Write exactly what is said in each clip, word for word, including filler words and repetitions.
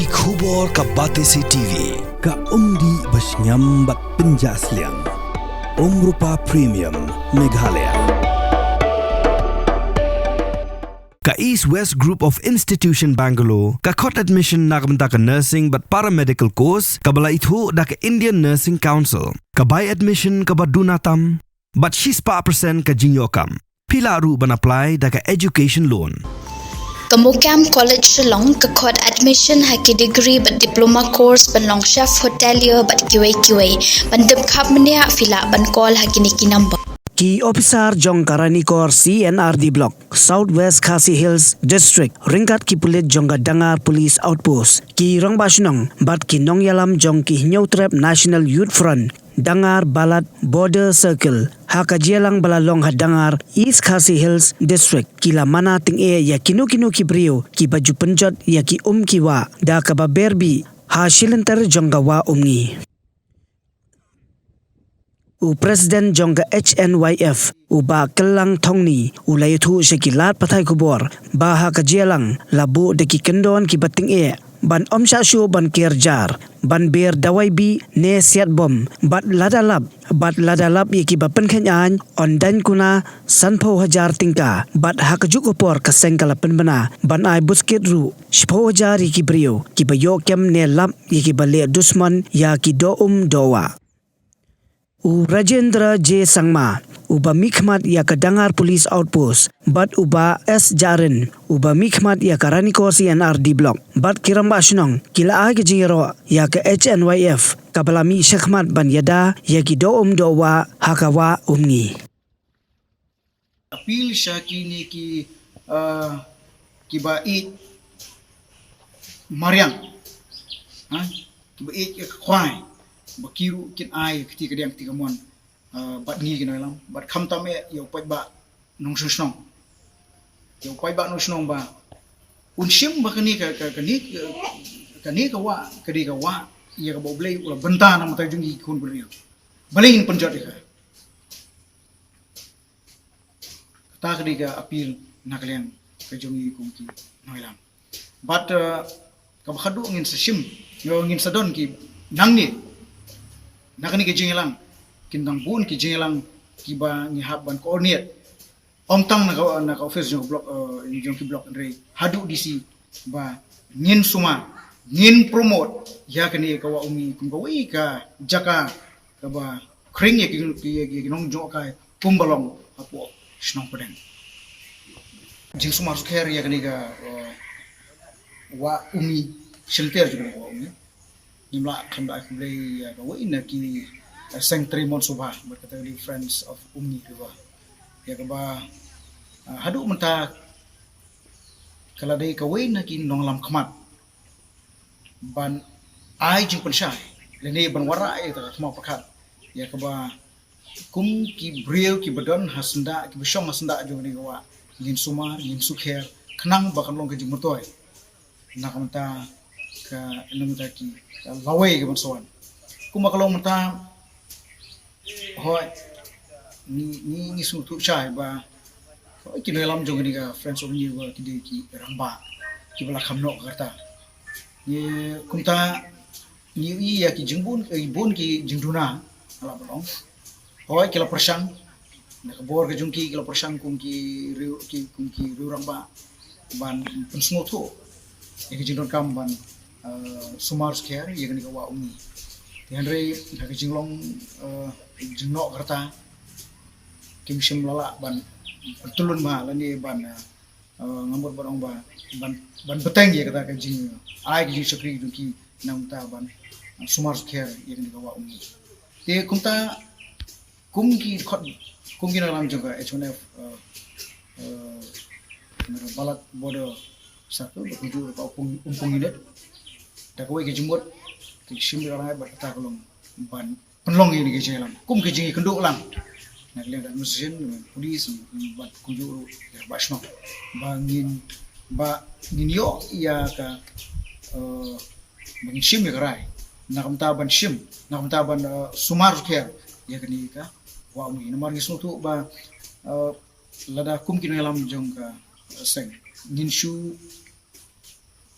Ki khubor ka Batesi T V, ka umdih ba shngiam bad pynjah sliang. Umrupa Premium, Meghalaya. Ka East West Group of Institution Bangalore ka khot admission na ka bynta ka nursing bad paramedical course kaba la ithuh da ka Indian Nursing Council. Ka bai admission kaba duna tam bad shispah percent ka jingïoh kam. Phi lah ruh ban apply da ka education loan. Ka Mokam College Shillong ka khot admission ha ki degree bad diploma course ban long chef hotelier bad kiwei kiwei. Ban tip khapmynniah phi lah ban call ha kine ki number. Ki officer jong ka Ranikor C and R D Block, South West Khasi Hills District, ryngkat ki pulit jong ka Dangar Police Outpost, ki rangbah shnong bad ki nongïalam jong ki Hynñiewtrep National Youth Front, Dangar Balat Border Circle, ha ka jingïalang ba la long ha Dangar, East Khasi Hills District, ki la mana tyngeh ïa kino kino ki briew kiba ju pynjot ïa ki um ki wah da kaba ber bih ha shilynter jong ka Wah Umngi. U President jong ka H N Y F, u Bah Kyllang Thongni, u la ïathuh sha ki lad pathai khubor ba ha ka jingïalang la buh da ki kyndon kiba tyngeh ban ym shah shuh ban ker jar, ban ber dawai bih ne siat bom, bad lada lap, bad lada lap ïa kiba pynkheiñ aiñ, yn daiñ kuna sanphew hajar tyngka, bad ha kajuh ka por ka seng ka la pynbna ban ai buskit ruh shiphew hajar ïa ki briew kiba ïoh kem ne lap ïa kiba leh dusmon ïa ki doh um doh wah. U Rajendra J Sangma, uba mihkhmat ïa ka Dangar Police Outpost, bad u Bah S Jarin, uba mihkhmat ïa ka Ranikor C and R D Block, bad ki rangbah shnong, ki la ai ka jingïaroh ïa ka H N Y F kaba la mih shakhmat ban ïada ïa ki doh um doh wah ha ka Wah Umngi. Appeal sha kine ki, ah, kiba ïeit mariang, ha, kiba ïeit ka khwai, ba ki ruh kin ai ka kti kadiang kti kamon, ah, bad ngi ki nongïalam, bad khamtam eh ïa u paidbah nongshong shnong, ïa u paidbah nongshong shnong ba un shim ba kane ka, ka, kane ka, kane ka wah ka dei ka wah ïa kaba U Blei u la bynta na ka bynta jong ngi ki khun bynriew. Balei ngin pynjot ïa ka? Kata ka dei ka appeal na ka liang ka jong ngi kum ki nongïalam. Bad, eh, kaba khadduh ngin sa shim, ngin sa don ki nangne na kane ka jingïalang, kin dang bun ki jingïalang kiba ngi hap ban coordinate. Ym tang na ka, na ka office jong ka block, eh, jong ki block, hynrei haduh D C ba ngin sumar, ngin promote ïa kane ka Wah Umngi kum kawei ka jaka kaba khring ïa ki, ki, ki, ki nongjngohkai kumba long hapoh shnong Pdeng. Jingsumar sukher ïa kane ka, eh, Wah Umngi, shilynter jong kane ka Wah Umngi. Ngim lah khlem da ai khublei ïa kawei na ki, eh, seng trei mon sngewbha bad kata ka dei Friends of Umngi River, ïa kaba, eh, haduh mynta ka la dei kawei na ki nonglam khmat ban ai jingpynshai lane ban wanrah ïa kata ka thma pyrkhat ïa kaba kum ki briew kiba don ha syndah, kiba shong ha syndah jong kane ka wah, ngin sumar, ngin sukher khnang ba kan long ka jingmyntoi na ka bynta ka, na ka bynta ki, ka lawei kaban sa wan. Kumba ka long mynta, hooid, ngi, ngi, ngi sngewthuh shai ba, hooid, ki nongïalam jong kane ka Friends of Umngi River ki dei ki rangbah kiba la kham noh ka rta. Ngi, kumta, ngi ïohi ïa ki jingbun, eh, bun ki jingduna ha la ba long. Hooid, ki la pyrshang, na ka bor ka jong ki, ki la pyrshang kum ki riew, ki, kum ki riew rangbah ban pynsngewthuh ïa ki jingdonkam ban, eh, sumar sukher ïa kane ka Wah Umngi. Te hynrei ha ka jinglong, eh, jingnoh ka rta, kim shym la lah ban, ban tyllun bha lane ban, eh, eh, nga mut ban ong ba ban, ban bteng ïa kata ka jing, ai ka jingshakri jong ki na ka bynta ban, eh, sumar sukher ïa kane ka Wah Umngi. Te kumta, kum ki khot, kum ki nongïalam jong ka H one F, eh, eh, Balat Border Circle, ba kumjuh ruh ka Umpung, Umpung Unit, da kawei ka jingmut, ka jingshim da ka rangai bad kata ka long ban pynlong ïa kane ka jingïalang kum ka jingïakynduh lang na ka liang ka administration, police bad kumjuh ruh ïa ka rangbah shnong, ba ngin, ba ngin ïoh ïa ka, eh, ba ngin shim ïa ka rai na ka bynta ban shim, na ka bynta ban, eh, sumar sukher ïa kane ka Wah Umngi. Namar ngi sngewthuh ba, eh, lada kum ki nongïalam jong ka, eh, seng ngin shu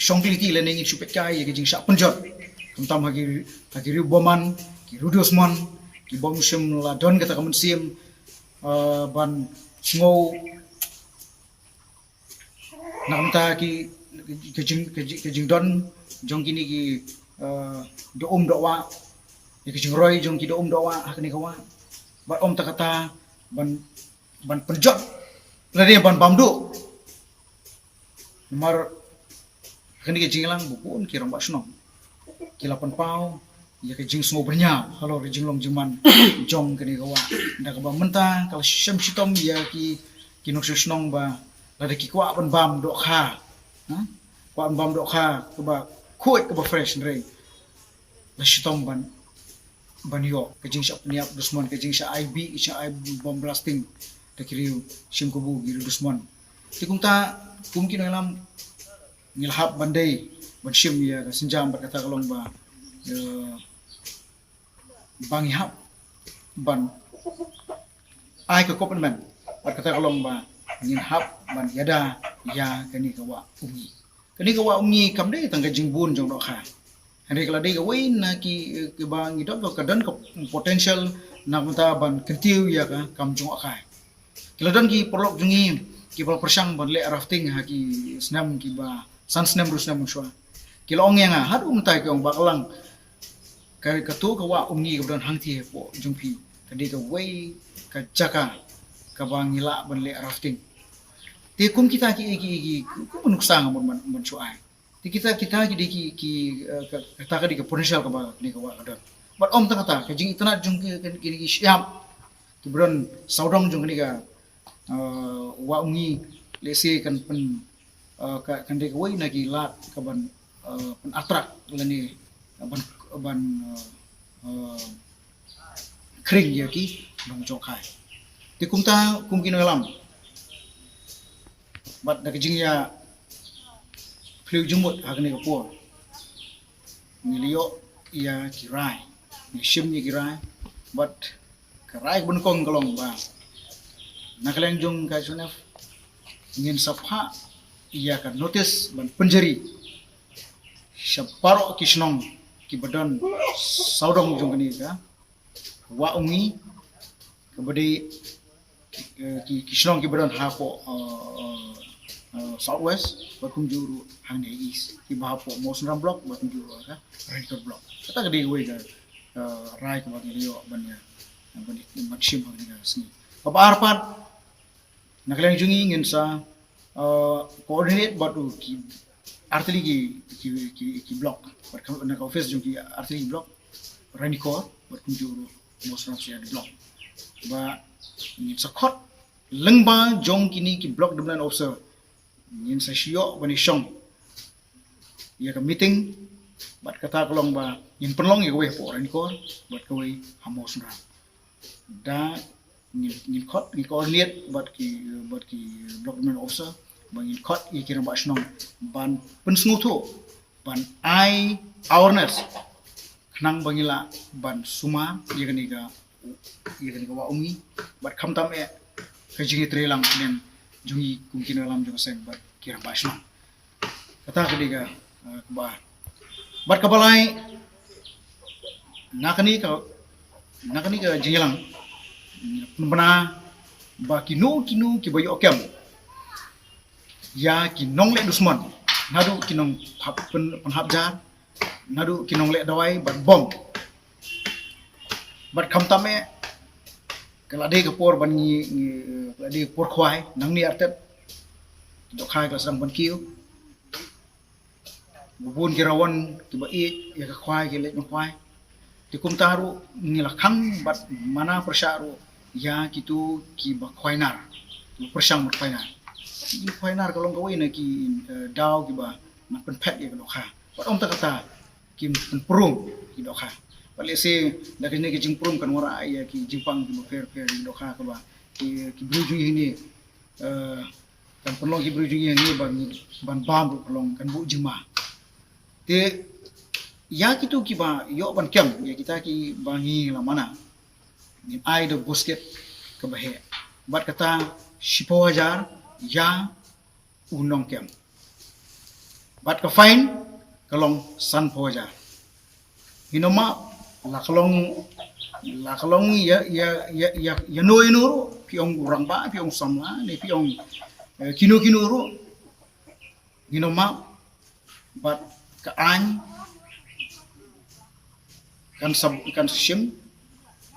shong kylli lane ngin shu peit kai ïa ka jingshah pynjot. Khamtam ha ki, ha ki riew bymman, ki riew dusmon, ki bym shym la don kata ka mynsiem, eh, ban sngew na ka bynta ki, ka jing, ka jing, ka jingdon jong kine ki, eh, doh um doh wah, ïa ka jingroi jong ki doh um doh wah ha kane ka wah. Bad ym tang kata ban, ban pynjot lane ban bam duh. Namar kane ka jingïalang, bun ki rangbah shnong ki la pynpaw ïa ka jingsngew byrngia halor ka jinglong jingman jong kane ka wah, da kaba mynta ka la shem shitom ïa ki, ki nongshong shnong ba lada ki kwah ban bam dohkha, ha, kwah ban bam dohkha kaba khuid, kaba fresh, hynrei la shitom ban, ban ïoh ka jingshah pynïap dusmon, ka jingshah ai bih, ka jingshah ai bomb blasting da ki riew shim kabu, ki riew dusmon. Te kumta, kum ki nongïalam, ngi la hap ban dei ban shim ïa ka sienjam, bad kata ka long ba, eh, ba ngi hap ban ai ka commitment, bad kata ka long ba ngin hap ban ïada ïa kane ka Wah Umngi. Kane ka Wah Umngi kam dei tang ka jingbun jong dohkha, hynrei ka la dei kawei na ki, eh, kiba ngi don, ka don ka potential na ka bynta ban kyntiew ïa ka kam jngohkai. Ki la don ki paralok jong ngi kiba la pyrshang ban leh rafting ha ki snem kiba san snem, hynriew snem mynshuwa. Ki la ong ïa nga, haduh mynta ki ong, Bah Klang, ka, kato ka Wah Umngi kaba don hangtei hapoh jong phi ka dei kawei ka jaka kaba ngi lah ban leh rafting. Te kum kita ki, ki, ki, ki, kum nuksa nga mut ban, ban shu ai. Te kita, kita ki dei ki, ki, eh, ka, kata ka dei ka potential kaba kane ka wah ka don. Bad ym tang kata, ka jingitynnad jong ki, ki, ki, ki shyiap kiba don sawdong jong kane ka, eh, Wah Umngi, lehse kan pyn, eh, ka, kan dei kawei na ki lad kaban, eh, pyn attract lane ban, ban, eh, eh, khring ïa ki nongjngohkai. Te kumta, kum ki nongïalam, bad da ka jingïaphylliew jingmut ha kane ka por, ngi la ïoh ïa ki rai, ngi shim ïa ki rai, bad ka rai kaba nyngkong ka long ba na ka liang jong ka S N F ngin sa phah ïa ka notice ban pynjari sha baroh ki shnong kiba don sawdong jong kane ka Wah Umngi, kaba dei, eh, ki, ki shnong kiba don hapoh, eh, eh, eh, South West, bad kumjuh ruh hangne East, kiba hapoh Mawsynram Block, bad kumjuh ruh ha ka Ranikor Block. Kata ka dei kawei ka, eh, rai kaba ngi la ïoh ban ïa, ban ïa, ban shim ha kane ka sngi. Kaba ar pat, na ka liang jong ngi ngin sa, eh, coordinate bad u ki artylli ki, ki, ki, ki block. Bad ka, na ka office jong ki artylli ki block, Ranikor, bad kumjuh ruh Mawsynram Shipyard Block. Ba ngin sa khot lyngba jong kine ki block development officer, ngin sa shu ïoh ban ïashong ïa ka meeting, bad kata ka long ba ngin pynlong ïa kawei hapoh Ranikor, bad kawei ha Mawsynram. Da ngin, ngin khot, ngin coordinate bad ki, bad ki block development officer, ba ngin khot ïa ki rangbah shnong ban pynsngewthuh, ban ai awareness, khnang ba ngi lah ban sumar ïa kane ka, ïa kane ka Wah Umngi, bad khamtam eh ka jingïatreilang jong ngi kum ki nongïalam jong ka seng bad ki rangbah shnong. Kata ka dei ka, eh, kaba ar. Bad kaba lai, na kane ka, na kane ka jingïalang, pynbna ba kino kino kiba ïoh kem ïa ki nongleh dusmon, naduh ki nongpynhap, pyn, pynhap jar, naduh ki nongleh dawai bad bom. Bad khamtam eh, ka la dei ka por ban ngi, ngi, ka la dei ka por khwai, nangne artet dohkha ka la sdang ban kiew. Bun ki rawon kiba ïeit ïa ka khwai, ki leit ban khwai. Te kumta ruh ngi la khang bad mana pyrshah ruh ïa kito kiba khwai nar, kiba pyrshang ban khwai nar. Ki khwai nar ka long kawei na ki, eh, daw kiba nang pynphet ïa ka dohkha. Bad ym tang kata, ki pynprum ki dohkha. Bad lehse da kane ka jingprum kan wanrah ïa ki jingpang kiba pher pher ïa ki dohkha, kaba ki, ki briew jong ngi hangne, eh, kan pynlong ki briew jong ngi hangne ban, ban bam ruh kan long, kan buh jingma. Te ïa kito kiba ïoh ban kem, ïa kita kiba ngi la mana, ngin ai da u basket kaba heh, bad kata shiphew hajar ïa u nongkem. Bad ka fine ka long sanphew hajar. Ngin ym map, la ka long, la ka long ïa, ïa, ïa, ïa, ïa no ïa no ruh, phi ong u rangbah, phi ong samla, ne phi ong, eh, kino kino ruh. Ngin ym map, bad ka aiñ kan sa, kan sa shim,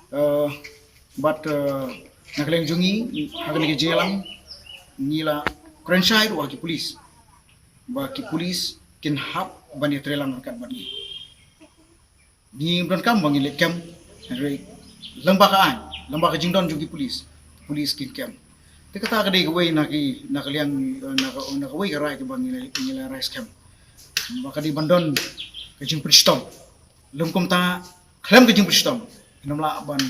eh, bad, eh, na ka liang jong ngi, ha kane ka jingïalang, ngi la kren shai ruh ha ki police. Ba ki police kin hap ban ïatreilang ryngkat bad ngi. Ngim donkam ba ngin leit kem, hynrei lyngba ka aiñ, lyngba ka jingdon jong ki police, police kin kem. Te kata ka dei kawei na ki, na ka liang, na ka, na kawei ka rai kaba ngi la, ngi la rai skhem. Ba ka dei ban don ka jingpynshitom. Lym kumta, khlem ka jingpynshitom, ngin ym lah ban,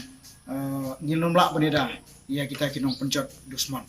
eh, ngin ym lah ban ïada ïa kita ki nongpynjot dusmon.